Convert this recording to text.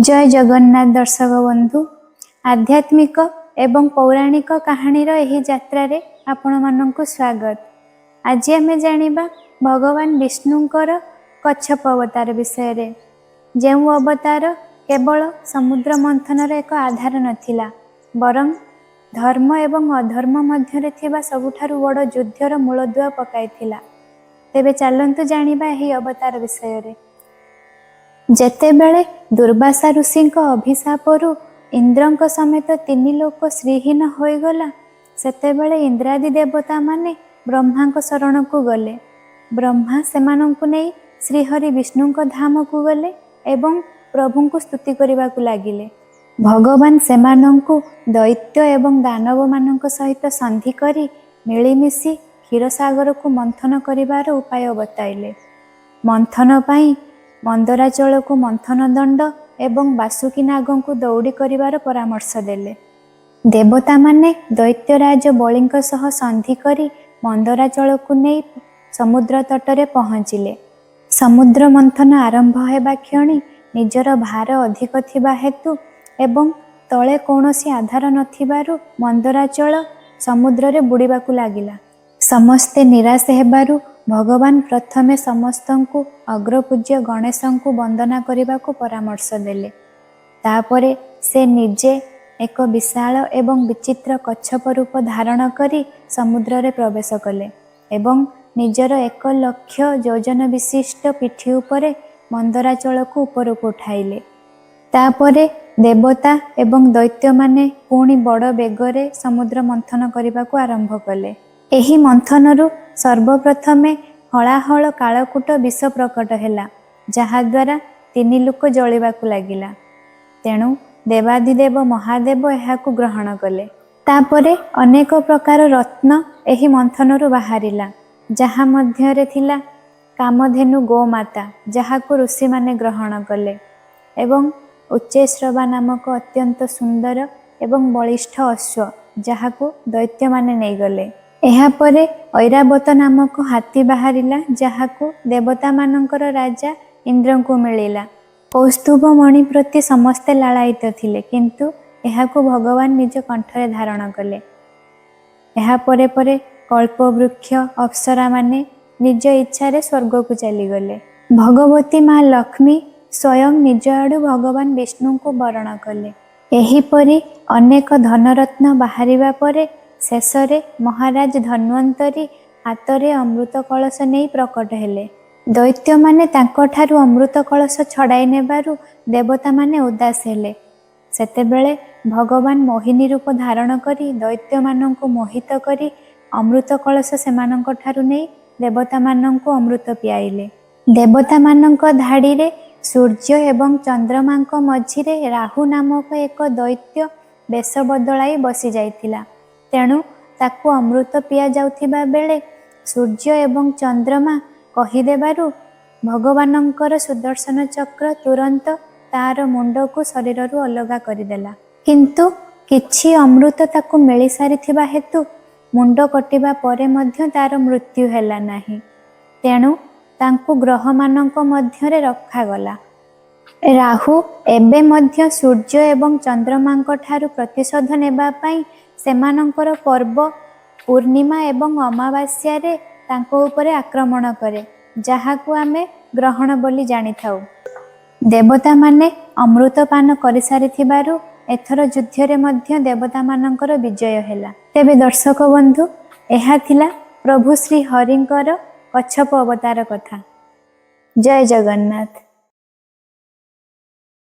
ଜୟ ଜଗନ୍ନାଥ ଦର୍ଶକ ବନ୍ଧୁ। ଆଧ୍ୟାତ୍ମିକ ଏବଂ ପୌରାଣିକ କାହାଣୀର ଏହି ଯାତ୍ରାରେ ଆପଣମାନଙ୍କୁ ସ୍ୱାଗତ। ଆଜି ଆମେ ଜାଣିବା ଭଗବାନ ବିଷ୍ଣୁଙ୍କର କଚ୍ଛପ ଅବତାର ବିଷୟରେ, ଯେଉଁ ଅବତାର କେବଳ ସମୁଦ୍ର ମନ୍ଥନର ଏକ ଆଧାର ନଥିଲା, ବରଂ ଧର୍ମ ଏବଂ ଅଧର୍ମ ମଧ୍ୟରେ ଥିବା ସବୁଠାରୁ ବଡ଼ ଯୁଦ୍ଧର ମୂଳଦୁଆ ପକାଇଥିଲା। ତେବେ ଚାଲନ୍ତୁ ଜାଣିବା ଏହି ଅବତାର ବିଷୟରେ। ଯେତେବେଳେ ଦୁର୍ବାସା ଋଷିଙ୍କ ଅଭିଶାପରୁ ଇନ୍ଦ୍ରଙ୍କ ସମେତ ତିନି ଲୋକ ଶ୍ରୀହୀନ ହୋଇଗଲା, ସେତେବେଳେ ଇନ୍ଦ୍ରାଦି ଦେବତାମାନେ ବ୍ରହ୍ମାଙ୍କ ଶରଣକୁ ଗଲେ। ବ୍ରହ୍ମା ସେମାନଙ୍କୁ ନେଇ ଶ୍ରୀହରି ବିଷ୍ଣୁଙ୍କ ଧାମକୁ ଗଲେ ଏବଂ ପ୍ରଭୁଙ୍କୁ ସ୍ତୁତି କରିବାକୁ ଲାଗିଲେ। ଭଗବାନ ସେମାନଙ୍କୁ ଦୈତ୍ୟ ଏବଂ ଦାନବମାନଙ୍କ ସହିତ ସନ୍ଧି କରି ମିଳିମିଶି କ୍ଷୀରସାଗରକୁ ମନ୍ଥନ କରିବାର ଉପାୟ ବତାଇଲେ। ମନ୍ଥନ ପାଇଁ ମନ୍ଦରାଚଳକୁ ମନ୍ଥନ ଦଣ୍ଡ ଏବଂ ବାସୁକୀ ନାଗଙ୍କୁ ଦଉଡ଼ି କରିବାର ପରାମର୍ଶ ଦେଲେ। ଦେବତାମାନେ ଦୈତ୍ୟରାଜ ବଳିଙ୍କ ସହ ସନ୍ଧି କରି ମନ୍ଦରାଚଳକୁ ନେଇ ସମୁଦ୍ର ତଟରେ ପହଞ୍ଚିଲେ। ସମୁଦ୍ର ମନ୍ଥନ ଆରମ୍ଭ ହେବା କ୍ଷଣି ନିଜର ଭାର ଅଧିକ ଥିବା ହେତୁ ଏବଂ ତଳେ କୌଣସି ଆଧାର ନଥିବାରୁ ମନ୍ଦରାଚଳ ସମୁଦ୍ରରେ ବୁଡ଼ିବାକୁ ଲାଗିଲା। ସମସ୍ତେ ନିରାଶ ହେବାରୁ ଭଗବାନ ପ୍ରଥମେ ସମସ୍ତଙ୍କୁ ଅଗ୍ରପୂଜ୍ୟ ଗଣେଶଙ୍କୁ ବନ୍ଦନା କରିବାକୁ ପରାମର୍ଶ ଦେଲେ। ତାପରେ ସେ ନିଜେ ଏକ ବିଶାଳ ଏବଂ ବିଚିତ୍ର କଚ୍ଛପ ରୂପ ଧାରଣ କରି ସମୁଦ୍ରରେ ପ୍ରବେଶ କଲେ ଏବଂ ନିଜର 1 ଲକ୍ଷ ଯୋଜନ ବିଶିଷ୍ଟ ପିଠି ଉପରେ ମନ୍ଦରାଚଳକୁ ଉପରକୁ ଉଠାଇଲେ। ତାପରେ ଦେବତା ଏବଂ ଦୈତ୍ୟମାନେ ପୁଣି ବଡ଼ ବେଗରେ ସମୁଦ୍ର ମନ୍ଥନ କରିବାକୁ ଆରମ୍ଭ କଲେ। ଏହି ମନ୍ଥନରୁ ସର୍ବପ୍ରଥମେ ହଳାହଳ କାଳକୂଟ ବିଷ ପ୍ରକଟ ହେଲା, ଯାହାଦ୍ୱାରା ତିନି ଲୋକ ଜଳିବାକୁ ଲାଗିଲା। ତେଣୁ ଦେବାଧିଦେବ ମହାଦେବ ଏହାକୁ ଗ୍ରହଣ କଲେ। ତାପରେ ଅନେକ ପ୍ରକାର ରତ୍ନ ଏହି ମନ୍ଥନରୁ ବାହାରିଲା, ଯାହା ମଧ୍ୟରେ ଥିଲା କାମଧେନୁ ଗୋମାତା, ଯାହାକୁ ଋଷିମାନେ ଗ୍ରହଣ କଲେ ଏବଂ ଉଚ୍ଚୈଶ୍ରବା ନାମକ ଅତ୍ୟନ୍ତ ସୁନ୍ଦର ଏବଂ ବଳିଷ୍ଠ ଅଶ୍ୱ, ଯାହାକୁ ଦୈତ୍ୟମାନେ ନେଇଗଲେ। ଏହାପରେ ଐରାବତ ନାମକ ହାତୀ ବାହାରିଲା, ଯାହାକୁ ଦେବତାମାନଙ୍କର ରାଜା ଇନ୍ଦ୍ରଙ୍କୁ ମିଳିଲା। କୌସ୍ତୁଭ ମଣି ପ୍ରତି ସମସ୍ତେ ଲାଳାୟିତ ଥିଲେ, କିନ୍ତୁ ଏହାକୁ ଭଗବାନ ନିଜ କଣ୍ଠରେ ଧାରଣ କଲେ। ଏହା ପରେ ପରେ କଳ୍ପବୃକ୍ଷ ଅପ୍ସରାମାନେ ନିଜ ଇଚ୍ଛାରେ ସ୍ୱର୍ଗକୁ ଚାଲିଗଲେ। ଭଗବତୀ ମା ଲକ୍ଷ୍ମୀ ସ୍ୱୟଂ ନିଜ ଆଡ଼ୁ ଭଗବାନ ବିଷ୍ଣୁଙ୍କୁ ବରଣ କଲେ। ଏହିପରି ଅନେକ ଧନରତ୍ନ ବାହାରିବା ପରେ ଶେଷରେ ମହାରାଜ ଧନ୍ୱନ୍ତରୀ ହାତରେ ଅମୃତ କଳସ ନେଇ ପ୍ରକଟ ହେଲେ। ଦୈତ୍ୟମାନେ ତାଙ୍କଠାରୁ ଅମୃତ କଳସ ଛଡ଼ାଇ ନେବାରୁ ଦେବତାମାନେ ଉଦାସ ହେଲେ। ସେତେବେଳେ ଭଗବାନ ମୋହିନୀ ରୂପ ଧାରଣ କରି ଦୈତ୍ୟମାନଙ୍କୁ ମୋହିତ କରି ଅମୃତ କଳସ ସେମାନଙ୍କଠାରୁ ନେଇ ଦେବତାମାନଙ୍କୁ ଅମୃତ ପିଆଇଲେ। ଦେବତାମାନଙ୍କ ଧାଡ଼ିରେ ସୂର୍ଯ୍ୟ ଏବଂ ଚନ୍ଦ୍ରମାଙ୍କ ମଝିରେ ରାହୁ ନାମକ ଏକ ଦୈତ୍ୟ ବେଶ ବଦଳାଇ ବସିଯାଇଥିଲା। ତେଣୁ ତାକୁ ଅମୃତ ପିଆଯାଉଥିବା ବେଳେ ସୂର୍ଯ୍ୟ ଏବଂ ଚନ୍ଦ୍ରମା କହିଦେବାରୁ ଭଗବାନଙ୍କର ସୁଦର୍ଶନ ଚକ୍ର ତୁରନ୍ତ ତାର ମୁଣ୍ଡକୁ ଶରୀରରୁ ଅଲଗା କରିଦେଲା। କିନ୍ତୁ କିଛି ଅମୃତ ତାକୁ ମିଳିସାରିଥିବା ହେତୁ ମୁଣ୍ଡ କଟିବା ପରେ ମଧ୍ୟ ତାର ମୃତ୍ୟୁ ହେଲା ନାହିଁ। ତେଣୁ ତାଙ୍କୁ ଗ୍ରହମାନଙ୍କ ମଧ୍ୟରେ ରଖାଗଲା। ରାହୁ ଏବେ ମଧ୍ୟ ସୂର୍ଯ୍ୟ ଏବଂ ଚନ୍ଦ୍ରମାଙ୍କ ଠାରୁ ପ୍ରତିଶୋଧ ନେବା ପାଇଁ ସେମାନଙ୍କର ପର୍ବ ପୂର୍ଣ୍ଣିମା ଏବଂ ଅମାବାସ୍ୟାରେ ତାଙ୍କ ଉପରେ ଆକ୍ରମଣ କରେ, ଯାହାକୁ ଆମେ ଗ୍ରହଣ ବୋଲି ଜାଣିଥାଉ। ଦେବତାମାନେ ଅମୃତ ପାନ କରିସାରିଥିବାରୁ ଏଥର ଯୁଦ୍ଧରେ ମଧ୍ୟ ଦେବତାମାନଙ୍କର ବିଜୟ ହେଲା। ତେବେ ଦର୍ଶକ ବନ୍ଧୁ, ଏହା ଥିଲା ପ୍ରଭୁ ଶ୍ରୀ ହରିଙ୍କର କଚ୍ଛପ ଅବତାର କଥା। ଜୟ ଜଗନ୍ନାଥ।